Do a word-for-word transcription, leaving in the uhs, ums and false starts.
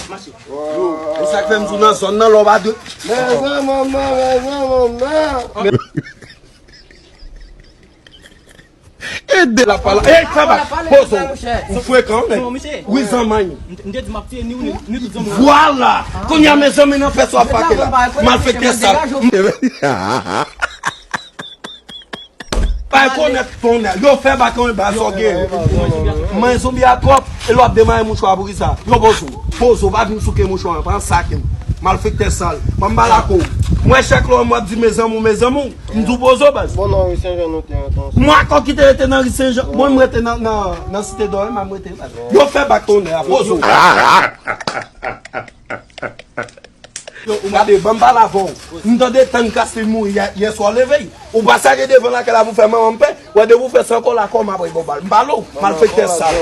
Mache. E sa k fè m di w nan zòn nan, lè w pa dwe. Mezanmi, mezanmi. Ede l ap pale. Ey, travay. Poze w. Ou frekan, nèg. Wi, zanmanm. M te di m ap tiye ni ou ni, ni tout zanmi. Vwala. Kounye a, mezanmi, nan fè sa w ap pake la. Malfektè sal. Bay konèt tonnè. Yo fè bak yon ba sòge. Mwen zonbi a twòp. E lè w ap demare mouchwa pou ki sa? Yo poze w. Poze w. Pa vin souke mouchwa an. Pran sa ke m. Malfektè sal. Ban m ba lakou. Mwen chèk lò m w ap di mezanmi, mezanmi. M di w poze w baz. Bon, nan ri Senjan nou te antan. Mwen akò ki te rete nan ri Senjan. Mwen m rete nan, nan, nan Site Dò, m ap rete baz. Yo fè bak tonnè a. Poze w. Yo, ou gade, ban m pale avè w. M tande tann Kasil mouri yè, yè swa w leve. Ou pa sage devan lakay la pou fè manman m pè. Wè, depi w fè san kòlè akò, m ap bay bò bal. M pale w, malfektè sal.